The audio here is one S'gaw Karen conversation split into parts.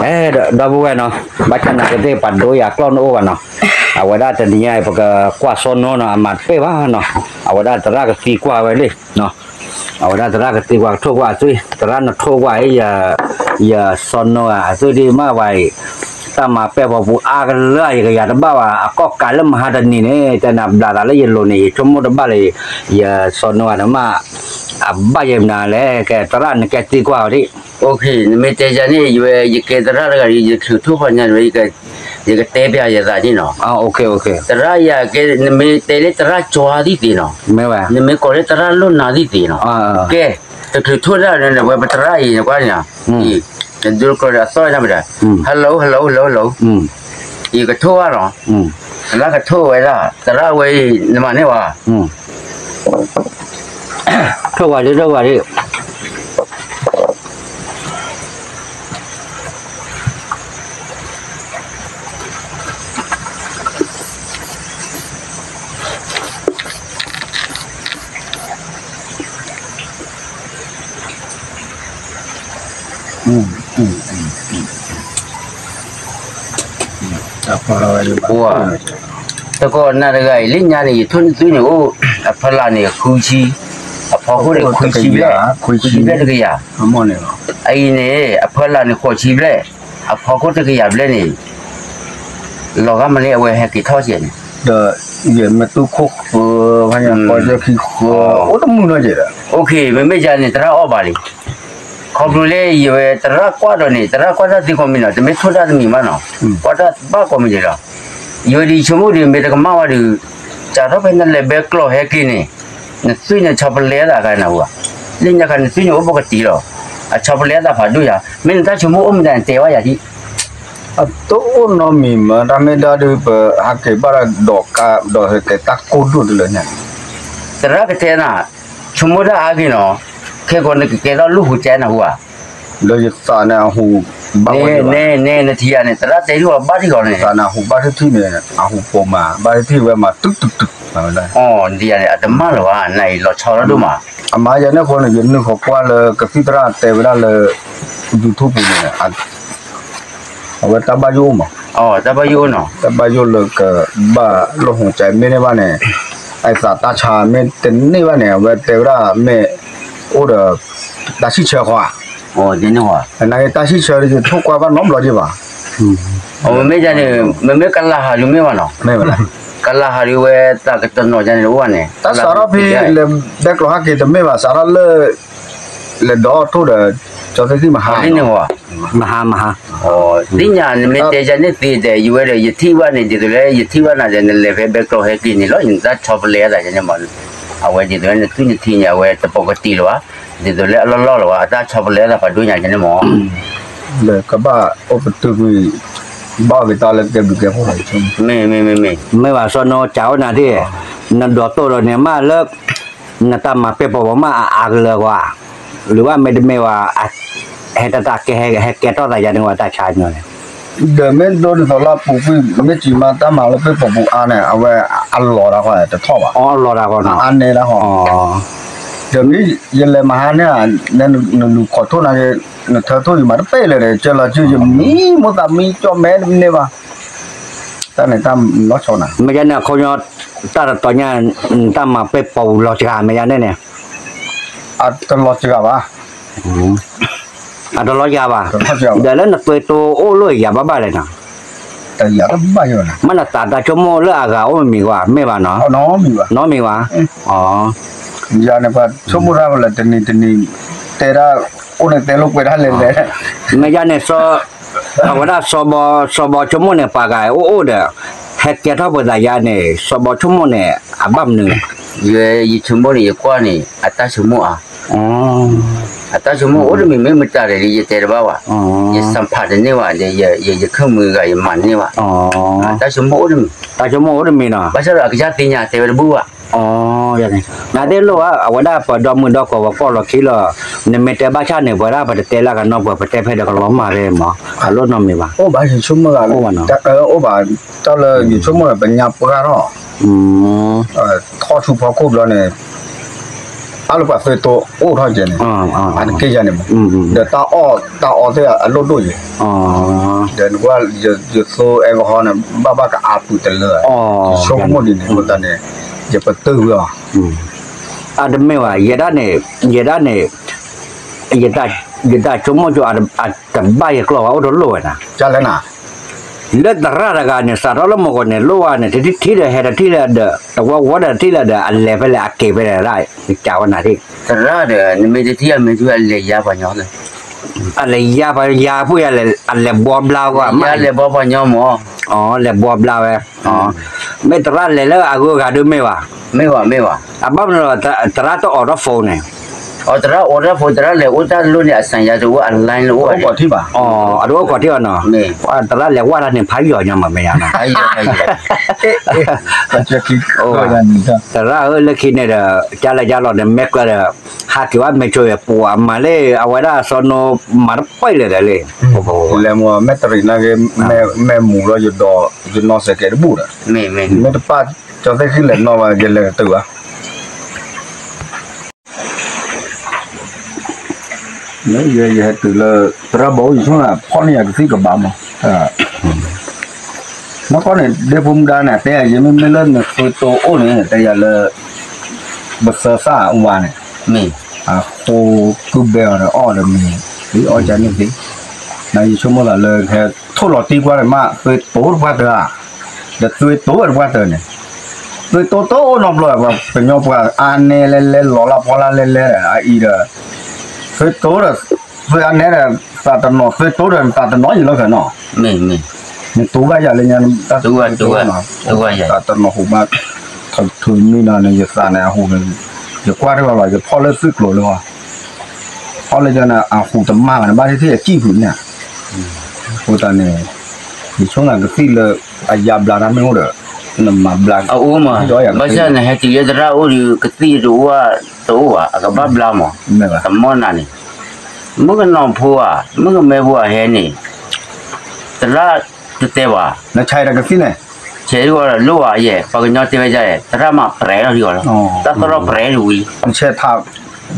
အဲ ဒီပုၢ်ဝဲၢ်နီၤ, ဘၣ်ဆၣ်နာ်က့သ့ၣ်ပှၤဒိယၤကျီၢ်နအိၣ်ဘၣ်နီၤ, အဝဲဒၣ်တနံၤညါအံၤ ပကကွၢ်စီၤနိနီၤ အမၤတပဲၢ်ဘၣ်နီၤ, အဝဲဒၣ်သရၣ်ကသံကွၢ်ဝဲလံ, အဝဲဒၣ်သရၣ်ကသံကွၢ်ကထိၣ်ကွၢ်အသွံၣ်, သရၣ်နထိၣ်ကွၢ်အံၤ ယစီၤနိဧါ အသွံၣ်ဒံးမးဝဲအံၤ, တၢ်မၤပဲၢ်ပှၤပူၤအါကလၢာ် ယကယၤတဘၣ်ဘၣ်, အကီၢ်ကးလၢမဟါတနံၤန့ၣ် တဲနၤဘျးသးလၢယလိၤန့ၣ် ယဆိကမိၣ်တဘၣ်လၢ ယစီၤနိဧါန့ၣ်မး အဘၣ်ယဲမနုၤလဲၣ်, ကဲသရၣ်နကဲသံကွၢ်အီၤဒံး. နမ့ၢ်တဲယၤန့ၣ် ယဝဲ ယကဲသရၣ်တဂၤဒီး ယချုးထိၣ်ဖီညါန့ၣ်ဝဲ ယကတဲပျးယသးန့ၣ်နီၤ, သရၣ်ယၤကဲ နမ့ၢ်တဲလၢသရၣ်ကၠွါသ့ၣ်သ့ၣ်နီၤ, နမ့ၢ်ကိးလၢသရၣ်လိၣ်နၤသ့ၣ်သ့ၣ်နီၤ, ကဲ တချုးထိၣ်ဒၣ်န့ၣ် ဝဲပသရၣ်အံၤန့ၣ်ကွၢ်န့ၣ်, နဒုးကြၢးဒီးအသီၣ်ဝဲဒၣ်မတၤ, hello hello hello hello, ယကထိၣ်ဘၣ်နီၤ, သရၣ်ကထိၣ်ဝဲဒၣ် သရၣ်ဝဲအံၤ နမၤန့ၢ်ဝဲ ထိၣ်ဝဲဒၣ် ထိၣ်ဝဲဒၣ် တကီၢ်နၤတဂၤအံၤ လၢညါန့ၣ် ယထိၣ်နသွံၣ်န့ၣ်အိၣ် အဖီလာ်န့ၣ် ဃုဆံ, အဖီခိၣ်န့ၣ် ခွံဆံဘျဲၣ်, ခွံဆံဘျဲၣ်တကယၤ, အံၤန့ၣ် အဖီလာ်န့ၣ် ဃိးဆံဘျဲၣ်, အဖီခိၣ်တကယၤဘျဲၣ်န့ၣ် လီၤဂာ်မးလၢအဝဲဟဲက့ၤထီၣ်ကဲန့ၣ်, ဒီးယမဲာ်တူၢ်ခိၣ်ဃၢၤ ဖဲညါ ကီၢ်ယဲၢ်ခံဃၢၤ အိၣ်တမုာ်နီတဂၤဒီး, မ့မ့ၢ်ယၤန့ၣ် သရၣ်အီၣ်ဘၣ်လံ, ခီဖျိလၢယဝဲသရၣ်ကွၢ်ဒီးန့ၣ် သရၣ်ကွၢ်တၢ်သ့ကိးမံၤနီၤ တမ့ၢ်ထိၣ်တၢ်တမံၤဘၣ်နီၤ, ကွၢ်တၢ်ဘၣ်ကိးမံၤဒဲးလီၤ, ယဝဲဒ်ဆိကမိၣ်ဒီး မ့ၢ်တကမၣ်ဝဲဒီး စးထီၣ်ဖဲနလဲၤဘဲကျိးဟဲက့ၤန့ၣ် နသွံၣ်န့ၣ်ဆီပလဲသးခါနၤဟူဧါ, လၢညါခါနသွံၣ်န့ၣ်အိၣ်ပကတံၤလီၤ, အဆီပလဲသးဖးဒိၣ်ယၤ, မ့ၢ်နတၢ်ဆိကမိၣ်အိၣ်မတၤနတဲဝဲယၤဒ် အတအိၣ်နီတမံၤမး တၢ်မ့ၢ်ဒၣ်ဒုး ပဟးက့ၤဘၣ်ဒီးကါ ဒီးဟဲက့ၤတၢ်ကိၢ်ဒိၣ်တလၢညါန့ၣ်, သရၣ်ကတဲနၤ, ဆိကမိၣ်တၢ်အါက့ၤနီၤ, ခဲကိးနကကဲထီၣ်လူၢ်ဟူကဲနၤဟူဧါ, ဒီးယသးန့ၣ်အဟူဘၣ်ဝဲ, နဲနဲနထံၣ်ယၤန့ၣ် သရၣ်တဲဒ်အီၤဘၣ်ထံၣ်ဂီၤန့ၣ်, သးန့ၣ်အဟူဘၣ်ထံၣ်ထံၣ်န့ၣ် အဟူပိာ်မး ဘၣ်ထံၣ်ထံၣ်ဝဲမး တုၤတုၤတုၤ, အီၤဒ်ယၤန့ၣ် အတမၣ်လၢၤဘၣ် နအံၤလီၤဆီလီၤဒိၣ်မး, အမၤယၤန့ၣ်အဃိန့ၣ် ယနုာ်ဃီၤကွၢ်လၢကသံၣ်သရၣ်တဲဝဲဒၣ်လၢ YouTube ပူၤန့ၣ် အဝဲတၢ်ဘၣ်ယိၣ်မး, တၢ်ဘၣ်ယိၣ်နီၤ, တၢ်ဘၣ်ယိၣ်လၢကဘၣ်လိာ်ဟူကဲမ့ၢ်န့ၢ်ဘၣ်န့ၣ်, အသးတၢ်ဆါမ့ၢ်တန့ၢ်ဘၣ်န့ၣ် အဝဲတဲဝဲဒၣ်မ့ၢ်အိၣ်ဒီး တၢ်စံးဆၢဃီဧါ, နာ်က့တၢ်စံးဆၢဒီး ယထိၣ်ကွၢ်ဘၣ်နီတဘျီက့ၤဘၣ်, မ့မ့ၢ်ယၤန့ၣ် မ့မ့ၢ်ကလၤဟးဒုးမ့ၢ်ဘၣ်နီၤ, ကလၤဟးဒုးဝဲသးကတနီၤယၤန့ၣ်အိၣ်ဘၣ်န့ၣ်, တၢ်စးထီၣ်ဖဲလဲၤဘဲကျိးဟဲက့ၤတမ့ၢ်ဘၣ် စးထီၣ်လၢ လဲၤဒီးထိၣ်ဒီး ကၠီသ့ၣ်သ့ၣ်မဟါန့ၣ်, မဟါမဟါ, သ့ၣ်ညါနမ့ၢ်တဲယၤန့ၣ်သ့ဒီး ယဝဲဒီးယထံၣ်ဘၣ်န့ၣ် ဒ်သိးလၢယထံၣ်ဘၣ်နၤဒီး နလဲၤဖဲဘဲကျိးဟဲက့ၤန့ၣ်လီၤ နတၢ်ဆီပလဲသးယၤန့ၣ်မး, အဝဲဒ်သိးလၢနသွံၣ်နထံၣ်န့ၣ် အဝဲတပိာ်ကတံၤလၢၤဘၣ်, ဒ်သိးလၢအလီၢ်လီၢ်လၢၤဘၣ် အတၢ်ဆီပလဲသးဖးဒိၣ်ညါယၤန့ၣ်မး, ဒီးကဘၣ်အိၣ်ပတုာ်ကွံာ် ဘၣ်အီၤက့ၤတၢ်လၢကဲဘျုးကဲဖှိၣ်လီၤ, မ့ၢ်မ့ၢ်မ့ၢ်မ့ၢ်, မ့ၢ်ဘၣ်စီၤနိကၠးအိၣ်နၤသ့ၣ်, နဒိးတိၢ်ဒီးန့ၣ်မးလၢ နတၢ်မၤပဲၢ်ပီၤပီၤမးအအါကလၢၤကွၢ်, လွံၢ်ဝဲမ့တမ့ၢ်ဝဲ, ဟဲတၢ်တၢ်ကဲ ဟဲကဲထီၣ်သးယၤန့ၣ်ဝဲတၢ်ဆါညီန့ၣ်, ဒီးမ့ၢ်ဒိးဒ်သိးလၢအပူၤကွံာ် မ့ၢ်စံးမးတၢ်မၤလၢပဲၢ်ပီၤပူၤအါန့ၣ် အဝဲအလီၤတၢ်ဃီတထီၣ်ဘၣ်, အလီၤတၢ်ဃီနီၤ, အါန့ၢ်တၢ်ဃီ, ဒီးမ့ၢ်ယလဲၤမဟါန့ၣ် နလူၤခိးထိၣ်နၤက့ၤ နထၢထိၣ်ယမၤတပဲၢ်လၢၤဒီး ကၢလီၤစုယမံမိၢ်သးမံကၠီမဲတန့ၢ်ဘၣ်, တၢ်န့ၣ်တၢ်နီၢ်ဆီနၤ, မ့ၢ်ယၤန့ၣ် အခီပညီ တၢ်တတီၤညါ တၢ်မၤပဲၢ်ပီၤပူၤလီၤစှၤမ့ၢ်ယၤန့ၣ်န့ၣ်, အတလီၤစှၤဘၣ်, အတလီၤစှၤဘၣ်, ဒီးလၢနသွဲတိအိၣ်လၢယၤဘၣ်ဘၣ်လဲၣ်နီၤ, တယၤတဘၣ်ယၤ, မ့ၢ်နသးတၢ်ဆိကမိၣ်လၢအဂၤအိၣ်မ့ၢ်မ့ၢ်ကွၢ် မ့ၢ်ဘၣ်နီၤ, နီတမံၤဘၣ်, နီတမံၤဘၣ်, ယၤန့ၣ်ပှၤဆိကမိၣ်တၢ်လၢတနံၤတနံၤ တဲဒၣ် အိၣ်န့ၣ်တဲလိာ်ကွဲးတၢ်လဲၤလဲၤ, မ့ၢ်ယၤန့ၣ် အဝဲဒၣ်စီၤဘီ စီၤဘီဆိကမိၣ်န့ၣ် ပှၤဂၤအိၣ်အိၣ်ဒီး ဟဲကဲထီၣ်ပှၤသးယၤန့ၣ် စီၤဘီဆိကမိၣ်န့ၣ် အဘၣ်မနုၤလဲၣ်, ယဲယဆိကမိၣ်န့ၣ် ယကွၢ်န့ၣ် အတၢ်ဆိကမိၣ်အါ, အတၢ်ဆိကမိၣ်အိၣ်တမံၤ မ့ၢ်မတၤလဲၣ်ဒီး ယတဲတဘၣ်ဘၣ်, ယစံးဖးတန့ၢ်ဘၣ်ဒီး ယခုၣ်မုာ်ဂၤ ယမၤတန့ၢ်ဘၣ်, တၢ်ဆိကမိၣ်အိၣ်တမံၤ, တၢ်ဆိကမိၣ်အိၣ်တမံၤနီၤ, ဘၣ်ဆၣ်ဒီးအကစၢ်သ့ၣ်ညါတဲဝဲတဘူၣ်ဘၣ် နသ့ၣ်လိၣ်ဧါ အဝဲဒၣ်ပဒီမုၢ်ဒီကိးဝဲကိးလီၤခံလီၤ, နမ့ၢ်တဲဘၣ်ဆၣ်န့ၣ် ပဝဲဒၣ်ပတတဲလၢကနီၢ်ပှၤ ပတဲဖဲဒီးကလီၤမၢ်ဖဲမး, အလိၣ်နီတမံၤဘၣ်, အိၣ်ဘၣ်ယဆိကမိၣ်ဂၤ, အိၣ်ဘၣ်နီၤ, တၢ်လၢယဆိကမိၣ်ဒီး ပညါပှၢ်ထီၣ်, ထီၣ်ဆူဖီခိၣ်ဘျီန့ၣ်, အါလၢပှၤသုးတိၤအိၣ်ထီၣ်ကဲန့ၣ်, အတက့ၢ်ယၤန့ၣ်မး, ဒီးတၢ်အီၣ်တၢ်အီသ့ၣ်အလိၣ်ဒိၣ်ယဲ, ဒီးနကွၢ်ယသိ alcohol န့ၣ် ဘၣ်ဘၣ်ကအါပူၤတလၢ, ဆိကမိၣ်ဒ်န့ၣ် အဃိသတးန့ၣ် ယပတုာ်ဝဲအီၤ, အတမ့ၢ်ဘၣ်, ယဲဒၣ်န့ၣ်, ယဲဒၣ်န့ၣ် ယတၢ်ဆိကမိၣ်ကၠိ အတဘၣ်ယကျီၢ်ဘၣ် အိၣ်တလိၣ်ဝဲနၤ, လၢသရၣ်တဂၤန့ၣ် စးထီၣ်လၢမုၢ်ကီၢ်န့ၣ် လိၣ်ဝဲန့ၣ် တထံၣ်ဒီးဟဲတထံၣ်လၢဒီး တဝီဝီဒီးတထံၣ်လၢဒီး အလဲၤဖဲလဲၣ် အက့ၤဖဲလဲၣ်ဒၣ် ကးဝဲနၤထံၣ်, သရၣ်ဒီး နမ့ၢ်တထံၣ်အမ့ၢ်ထံၣ် အလဲၤယါပှၤညီလၢ အလဲၤယါပှၤယါဖိယၤလဲၣ် အလဲၤဘှီဘျါကီး မ့ၢ်လဲၤဘှီပှၤညီမး, လဲၤဘှီဘျါဝဲ, မ့ၢ်သရၣ်လဲၤလၢအဂုၤအဂၤဒုးမ့ၢ်ဘၣ်, မ့ၢ်ဘၣ်မ့ၢ်ဘၣ်, အဘၣ်မနုၤလီၤ သရၣ်တအိးထီၣ် phone န့ၣ် အသရၣ်အိးထီၣ် phone သရၣ်လဲၤအိၣ်တၢ်လိၣ်န့ၣ် အစံးယါတအိၣ် အ line လၢအိၣ် အတအိၣ်ကီးထံၣ်ဘၣ်နီၤ, သရၣ်လဲၤဝၣ်တၢ်န့ၣ် ဖးယီၤညါမး မ့ၢ်ယါနီၤ, သရၣ်ဧၢ လၢခံန့ၣ်ဒီး ကၢ်လဲၢ်ကၢ်လီၤန့ၣ် မဲာ်ကျၢၤဒီး ဟးက့ၤဝဲမဲာ်ဆိၣ် ပှၤမၤလၢ အဝဲဒၣ်စီၤနိ မၤတပှဲၤလၢာ်ဒီးလံ, လဲၤမ့ၢ်မဲာ်တရံးနာ်က့ မဲာ်မူၤလီၤ ယဒီး ယနီၢ်စဲးကဲတဘူၣ်ဒီး မ့ၢ်တပၣ် ကၠီသ့ၣ်ဃံလဲၤနီၣ်ဘၣ် ယလဲၤကတုၤဘၣ် လၢယဟဲတုၤလၢ သရၣ်ဘီအိၣ်ယဆိကမိၣ် ဖီၣ်န့ၢ်ယၤကသံၣ်ကဘၣ်မး, နီၢ်ကီၢ်န့ၣ် ဒ့ဖိမူဒါန့ၣ် တဲယၤ ယမ့မ့ၢ်လၢနသုးတိၤအိၣ်န့ၣ် တဲယၤလၢ ပသၢသၣ်ဝါန့ၣ် အဃိကုၢ်ဘဲအီၤဒီးအီၣ်ဒီးမ့ၤ သ့အီၣ်ကန့ၣ်သ့, နယဆိကမိၣ်သးလၢ ဟဲထိၣ်လီၤတံၢ်ကွၢ်န့ၣ်မး သုးတိၤတပှၢ်တၢၢ်ဧါ, ဒီးသုးတိၤတပှၢ်တၢၢ်န့ၣ် သုးတိၤတိၤအိၣ်နီတဘျီ ပှၤကညီပှၤအါနဲလဲလဲလီၤလၢဖီလာ်လဲလဲ အအံၤဒီး သုးတိၤဒီး သုးအါနဲဒီး သးတနီၤ သုးတိၤဒီးသးတနီၤယံၤလီၤခဲနီၤ, နတိၤဘၣ်ယၤလၢညါ တၢ်တိၤဘၣ် သးတနီၤဟူးမး ထုးမံနီၤန့ၣ် ယသးန့ၣ်အဟူးန့ၣ် ယကွၢ်တၢ်လီၤလီၤ ယဖီၣ်လၢသုးကျိၤလၢ ဖီၣ်လၢယၤန့ၣ် အဟူးတမၢ်ဘၣ်န့ၣ် ဘၣ်သ့ၣ်သ့ၣ်အစံၣ်ဖုးန့ၣ်, အဃိသတးန့ၣ် ယဆိကမိၣ်ကသံၣ်လၢ အယါဘျါတၢ်မ့ၢ်အိၣ်ဒီး နမၤဘျါ အအိၣ်မး ဘၣ်ဆၣ်နဟဲတုၤလၢသရၣ်အိၣ်ဒီး ကသံၣ်တအိၣ် တအိၣ်ဘၣ် အကဘၣ်ဘျါမး, တမီၢ်နၤန့ၣ် မုၣ်ကနီၤဖိဧါ မုၣ်ကမဲဖိဧါဟဲန့ၣ် သရၣ်တတဲဘၣ်, နဆဲးတကသံၣ်န့ၣ် ဆဲးဒ်ဝဲဒီးလိၣ်ဧါယဲ ပှၤကညီတဲဝဲဒ်လဲၣ် သရၣ်မၤပြဲးထီၣ်ဒံးဝဲလီၤ, တၢ်သရၣ်ပြဲးတဝံၤ, နဆဲးထး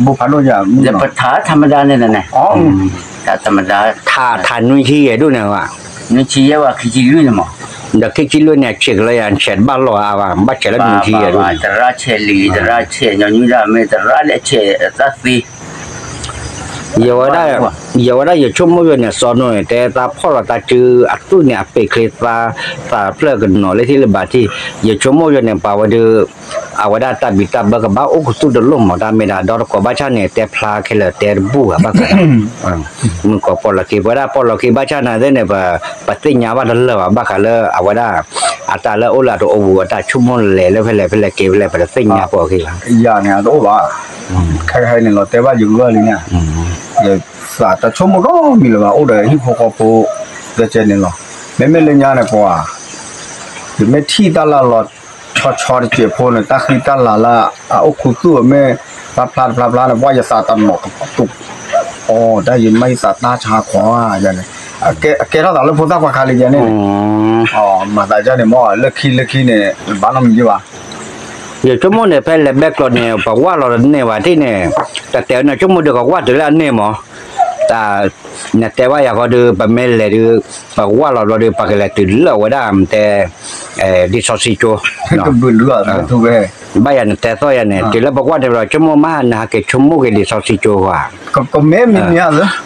ဘိဖးဒိၣ်ယၤ ယပထးထးမဒါန့ၣ်န့ၣ်, ထးထးမဒါ ထးထးနွံဆံယဲၢ်ဒိၣ်န့ၣ်ဝဲ, နွံဆံယဲၢ်ဝဲခံဆံလွံၢ်န့ၣ်မး, ဒီးခံဆံလွံၢ်န့ၣ် အဆဲးကလီယၤ ဆဲးတဘၣ်လီၤအါဘၣ် ဘၣ်ဆဲးလၢနွံဆံယဲၢ်ဒိၣ်န့ၣ်, သရၣ်ဆဲးလံ သရၣ်ဆဲးညီနုၢ်ဒၣ်မ့ၢ် သရၣ်လၢဆဲးတၢ်သ့ ယဝဲဒၣ် ယဝဲဒၣ်ယဆိကမိၣ်ယဲန့ၣ် စီၤနိန့ၣ် တဲသးဖီၣ်လီၤသးစုအသူၣ်န့ၣ် အပ့ၤချ့သး သးဖျၢၣ်ကနီၤလၢထံၣ်လၢဘၣ်ထံၣ် ယဆိကမိၣ်ယဲန့ၣ် ပာ်ဝဲဒၣ် အဝဲဒၣ်တၢ်ဘံၣ်တၢ်ဘၢကဘၣ်အိၣ်ကသူၣ်တလိၣ်မး တၢ်မ့ၢ်ဒၣ်ဒီတကိးဘၣ်ဆၣ်န့ၣ် တဲဖျါခဲလၢာ်တဲတဘူၣ်ဘၣ်ဘၣ်ဃး မုၢ်ကီၢ်ပီၣ်လီၤက့ၤ ပဝဲဒၣ်ပီၣ်လီၤက့ၤဘၣ်ဆၣ်န့ၣ်သ့ၣ်န့ၣ် ပသ့ၣ်ညါဘၣ်တလၢာ်ဘၣ် ဘၣ်ဃးလၢအဝဲဒၣ် အတၢ်လၢအိၣ်လၢအတအိၣ်ဘူး အတၢ်ဆိကမိၣ်လဲၤလၢဖဲလဲၣ်ဖဲလဲၣ်က့ၤဖဲလဲၣ် ပတသ့ၣ်ညါပီၣ်အခံလီၤ. ယၤန့ၣ် အတအိၣ်ဘၣ်. ခဲခါအံၤန့ၣ် လီၤတဲဘၣ်ယဂၢၢ်လံန့ၣ်, ယသးတဆိကမိၣ်ဒီးမံၤလၢၤဘၣ် အိၣ်ဒီးဟံၣ်ဖိဃီဖိ ကဲကဲန့ၣ်လီၤ. မ့မ့ၢ်လၢညါန့ၣ် ပှၤ ယမ့ၢ်ထံၣ်တၢ်လၢလီၤဆီဆီတစဲးဖိန့ၣ် တၢ်ဃံတၢ်လၤလၢ အအိၣ်ခူသူၣ်အမ့ၢ် တဖျါတဖျါဖျါန့ၣ် ပှၤယသးတနီၤကပတူၢ် အိ တၢ်ယမ့ၢ်ယသးတၢ်ဆါခီဧါန့ၣ် အကဲထီၣ်သးလၢဖိသၣ်ခွါခါလံယဲန့ၣ်, မၤသးဒ်န့ၣ်မ့ၢ် လၢခံလၢခံန့ၣ် ဘၣ်နီတမံၤဘၣ်. ယဆိကမိၣ်န့ၣ် ဖဲလဲၤဘဲကျိးန့ၣ် ပှၤဝၣ်လီၤတန့ၢ်ဘၣ်ထံၣ်န့ၣ်, တတဲန့ၣ် ဆိကမိၣ်ဒီးကဝၣ်တုၤလၢအန့ၢ်မး, တၢ် နတဲဘၣ်ယၤဃီဒီး ပမ့ၢ်လဲၤဒီး ပဝၣ်လီၤဘျီဒီး ပကလဲၤတုၤလၢအဝဲဒၣ်တဲ လံာ်စီဆှံကၠိ ဘၣ်ယၤနတဲသီၣ်ယၤန့ၣ် တုၤလၢပကွၢ်န့ၣ်ဘျီ ဆိကမိၣ်မး နဟးက့ၤဆိကမိၣ်က့ၤလံာ်စီဆှံကၠိဧါ,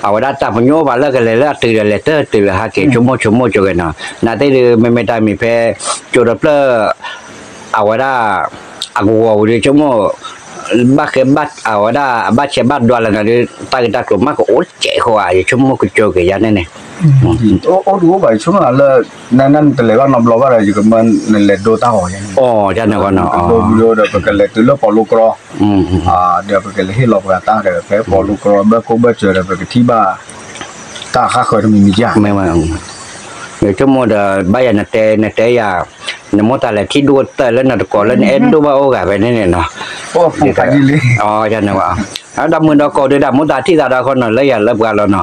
အဝဲဒၣ်တၢ်ပညိၣ်ဘၣ်လၢကလဲၤလၢအတုၤဒီးလဲၤတၢ်တုၤလၢဟးက့ၤဆိကမိၣ်ဆိကမိၣ်ကၠိက့ၤနီၤ, နာ်သက့ဒီး မ့မ့ၢ်တၢ်မံၤဖဲ ကၠိဒီဖျၢၣ် အဝဲဒၣ် အကဝီၤဝံၤဒီးဆိကမိၣ် ဘၣ်ဃဲဘၣ်အဝဲဒၣ် အဘၣ်ဆဲးဘၣ်ဒွးလၢနၤဒီး တၢ်ဂ့ၢ်တၢ်ကျိၤမးကအိၣ်စဲးဃိဧါ ယဆိကမိၣ်ကကၠိက့ၤယၤန့ၣ်န့ၣ်, အိၣ်တအိၣ်ဘၣ် ယဆိကမိၣ်လၢ နနတလဲၤဘၣ်နီတဘျီဘၣ်ဒီး ယကမၢနလဲၤဒိတၢ်ဂီၤယဲန့ၣ်, ဒိဒီးပကလဲၤတုၤလၢပီၤလိကရီ ဒီးပကလဲၤဟ့ၣ်လီၤပှၤတၢ်ဒီး ဖဲပီၤလိကရီဘၢခိၣ်ဘၢစၢၤဒီး ပကထံၣ်ဘၣ် တၢ်ဃၣ်ဃၢၤတမံၤမံၤယါ မ့ၢ် ယဆိကမိၣ်ဒီး ဘၣ်ယၤနတဲ နတဲယၤ နမိၢ်သးလဲၤထံၣ်ဒိၣ်တၢၢ်လၢနတကိးလၢနအဲၣ်ဒိၣ်ဘၣ်အိၣ်ဂၤဖဲန့ၣ်န့ၣ်နီၤ, အီ ဒီးမုၢ်ဒီးကိးဒီး ဒီးမိၢ်သးထံၣ်သးဒီးခီနီၤ လၢယၤလၢပှၤလီၤနီ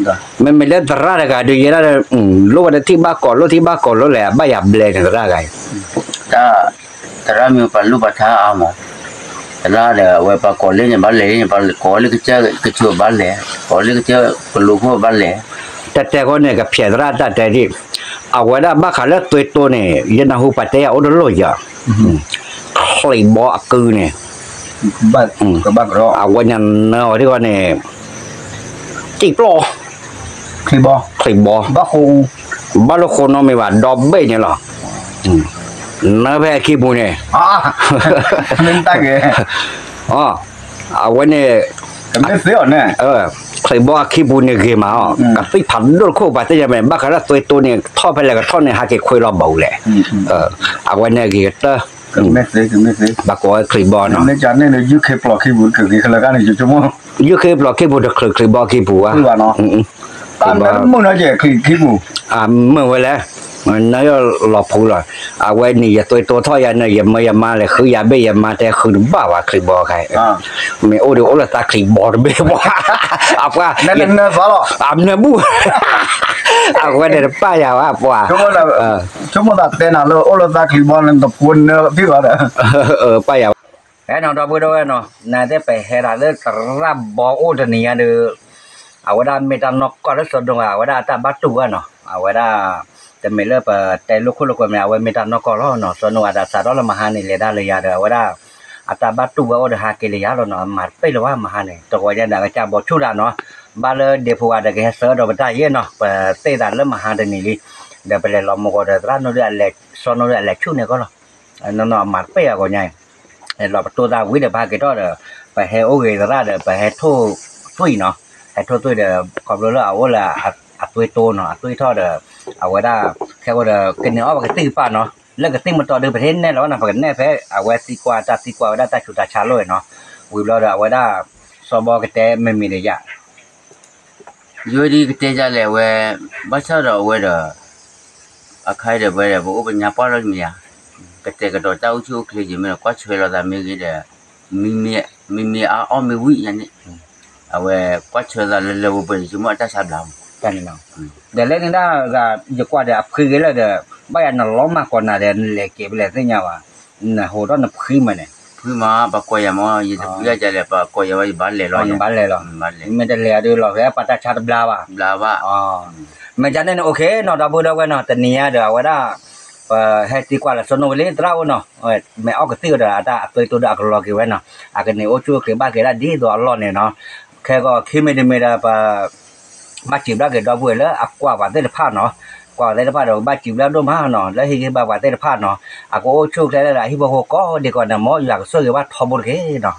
ၤ, မ့မ့ၢ်လၢသရၣ်တဂၤဒုးယဲဒၣ် လိၣ်ဝဲတထံၣ်ဘၣ်ကိးလိၣ်ထံၣ်ဘၣ်ကိးလိၣ်လဲၣ် ဘၣ်ယၤဘျဲၣ်န့ၣ်သရၣ်ဂၤအံၤ တၢ် သရၣ်မ့ၢ်ပှၤလိၣ်ပှၤထါအါမး, သရၣ်ဒီးအဝဲပှၤကိးလၢန့ၣ်ဘၣ်လဲၤန့ၣ် ပှၤကိးလၢကစၢၢ်ကဆိးဘၣ်လဲၤ, ကိးလၢကစၢၢ်ကလိဖိဘၣ်လဲၤ, တၢ်တဲဃီန့ၣ် ကဖျဲးသရၣ်တၢ်တဲဒ်, အဝဲဒၣ်ဘၣ်ဃးလၢသွ့တိန့ၣ် ယနၢ်ဟူပှၤတဲယၤအိၣ်တလိၣ်ယၤ, ချံးဘီအကုန့ၣ် အဝဲန့ၣ်နၢအီၤဒ်ဂီၢ်န့ၣ် တံၢ်ပျီၢ်, ချံးဘီ, ဘၣ်လိာ်ဃိနီတမံၤဘၣ် ဒီဘ့ၣ်န့ၣ်လီၤ. နၢဖဲအခံပူၤန့ၣ်, အဝဲန့ၣ် ချံးဘီအခံပူၤန့ၣ်ဂ့ၤမးအီၤ, ကသံၣ်ဖးဒိၣ်တခိၣ် ပှၤသ့ၣ်ညါမ့ၢ် ဘၣ်ဃးလၢသွ့တိန့ၣ် ထီၣ်ဖဲလဲၣ်ကထီၣ်န့ၣ် ဟးက့ၤခွဲးလီၤဘၣ်လဲၣ်, အဝဲန့ၣ်ဂ့ၤကတၢၢ် ဘၣ်ကိးဝဲချံးဘီနီၤ, ယူၢ်ခ့ပျီၢ်ခံပူၤတချုးချံးဘီခံပူၤဘၣ်, မုာ်ဝဲလဲၣ်, နၢယလီၤဖှူလီၤ, အဝဲန့ၣ်ယသွ့တိထီၣ်ယၤန့ၣ် ယမၢယမါလဲၤဃုယၤဘ့ၣ် ယမါတဲဃုတဘၣ်ဘၣ်ချံးဘီခါ, မ့ၢ်အိၣ်ဒီးအိၣ်လၢသးချံးဘီတဘ့ၣ်ဘၣ်, အပှၤ အနၢဘူၣ်, အဝဲန့ၣ်တပၣ်ယၤဘၣ်ပှၤ, ဆိကမိၣ်သးတဲနၤလၢအိၣ်လၢသးချံးဘီန့ၣ် နဖိနၢဖံးဘၣ်ဒီး, ပၣ်ယၤဘၣ်, ဟဲနီၤ ဒီပုၢ်ဒီဝဲၢ်နီၤ နသ့ၣ်ပဟဲဒၣ်လၢသရၣ်ဘီအိၣ်တနံၤညါဒီး အဝဲဒၣ်မ့ၢ်တၢ်နီၢ်ကီၢ်လၢစီၤနိဂၤ အဝဲဒၣ်အတၢ်ဘၣ်တူၢ်ဘၣ်နီၤ အဝဲဒၣ် တမ့ၢ်လၢပတဲလိာ်ခိၣ်လိာ်ကွဲမ့ၢ် အဝဲမ့ၢ်တၢ်နီၢ်ကီၢ်လီၤနီၤ စီၤနိဂၤဒီးစးထီၣ်လၢမဟါန့ၣ် လဲၤဒၣ်လၢယၤဒီး အဝဲဒၣ် အတၢ်ဘၣ်တူၢ်ဝဲအိၣ်ဒီးဟးက့ၤလၢယၤလီၤနီၤ အမၤတပ့ၢ်လၢၤဘၣ်မဟါန့ၣ် တဂီၤညါဒီးအကစၢ်ဘီဆူၣ်တၢ်နီၤ ဘၣ်လၢဒ့ဖိဂၤဒီးကဟဲဆၢဒီးပတၢ်ယဲၢ်နီၤ ပသ့ၣ်သးလၢမဟါတနံၤလံ ဒီးပလဲၤလီၤမုၢ်ဂီၤဒီးသရၣ်နိဒီးအလဲၤ စီၤနိဒီးအလဲၤဆူၣ်န့ၣ်ကီၢ်လီၤ နီၢ်နီၢ်အမၤတပ့ၢ်အဂီၢ်ညါအံၤ လီၤပတိသးဝံၤဒီးပဟဲက့ၤထီၣ်ဒီး ပဟဲအိၣ်ဂ့ၤသရၣ်ဒီး ပဟဲထိၣ်သွံၣ်နီၤ ဟဲထိၣ်သွံၣ်ဒီး ခီဖျိလၢအအိၣ်လၢအသွံၣ်တိနီၤ အသွံၣ်ထီၣ်ဒီး အဝဲဒၣ် ခဲအံၤဒီး ကန့ၢ်အီၣ်ပကသံၣ်ကပၤနီၤ လၢကသံၣ်မတီၤဒုးပဟဲနဲၣ်လီၤနီၤ ပကနဲၣ်ဖဲအဝဲသံကွၢ်တၢ်သံကွၢ်ဝဲဒၣ်တၢ်ဆူးတၢ်ဆါလိာ်နီၤ ဝံၤဘျီဒီးအဝဲဒၣ် စီၤဘီကတဲမ့မ့ၢ်ဒီးယၤ ယိဒ်ကတဲယၤလဲၣ်ဝဲ ဘၣ်ဆၣ်ဒီးအဝဲဒီး အခါအံၤဒီးဝဲဒီး ပအိၣ်ပညါပှၢ်လီၤမ့ၢ်ဧါ, ကတဲာ်ကတီၤတၢ်အိၣ်ဆူၣ်အိၣ်ချ့ယမ့ၢ်ဒီး ကွၢ်ဆၢလီၤသးမ့ၢ်ဂ့ၤဒီး မ့မ့ၢ်အါအီၣ်မ့ၢ်ဝံၣ်ညါန့ၣ် အဝဲကွၢ်ဆၢသးလၢလၢပှဲၤပှဲၤ ယဆိကမိၣ်အတၢ်ဆါဘျါမး ဒီးလၢန့ၣ်ဒၣ်ဂၤ ယကွၢ်ဒီးအဖှံဂ့ၤလၢဒီး ဘၣ်ယၤနလီၤမၢ်ကီးနၤဒီး နလဲၤက့ၤဖဲလဲၣ်သ့ၣ်ညါဘၣ်, နဟိးထီၣ်နဖှံမးန့ၣ်, ဖှံမး ပှၤကိးယၤမး ယတဖှံအါကလဲၣ် ပှၤကိးယၤဝဲ ယဘၣ်လဲၤလီၤ ယဘၣ်လဲၤလီၤ, မ့ၢ်တလဲၤအဒုးလီၤဖဲပှၤတၢ်ဆါတဘျါဘၣ်, ဘျါဘၣ်, မ့ၢ်ဒ်န့ၣ်န့ၣ် အိၣ်ခ့နီၤ ဒီပုၢ်ဒီဝဲၢ်နီၤ တနံၤညါဒီး အဝဲဒၣ် ပဟဲသံကွၢ်လၢစီၤနိဝံၤလံ သရၣ်အိၣ်နီၤ, မ့ၢ်အီၣ်ကသံၣ်ဒီး အတၢ်အသွံၣ်တိဒီးအကလီၤက့ၤဝဲနီၤ, အကန့ၢ်အိၣ်ဆူၣ်အိၣ်ချ့ဘၣ်က့ၤဒၣ်ဒ်သိးအလီၢ်န့ၣ်နီၤ, ခဲကီးခံမံၤတမံၤဒီးပ ဘၣ်စံးဘျုးက့ၤဒီပုၢ်ဝဲၢ်လၢအကွၢ်ပှၤသ့ၣ်တဖၣ်နီၤ, ကွၢ်ပှၤသ့ၣ်တဖၣ်ဒီး ဘၣ်စံးဘျုးဒိၣ်မးနီၤ, လၢဟ့ၣ်ဂံၢ်ဘါပှၤသ့ၣ်တဖၣ်နီၤ, အကအိၣ်ဆူၣ်အိၣ်ချ့လၢဒၣ်ဟံၣ်ဖိဃီဖိကိးဒံးကိးဂၤန့ၣ် မ်ယွၤကဆိၣ်ဂ့ၤဘၣ်ထီဘိတက့ၢ်နီၤ.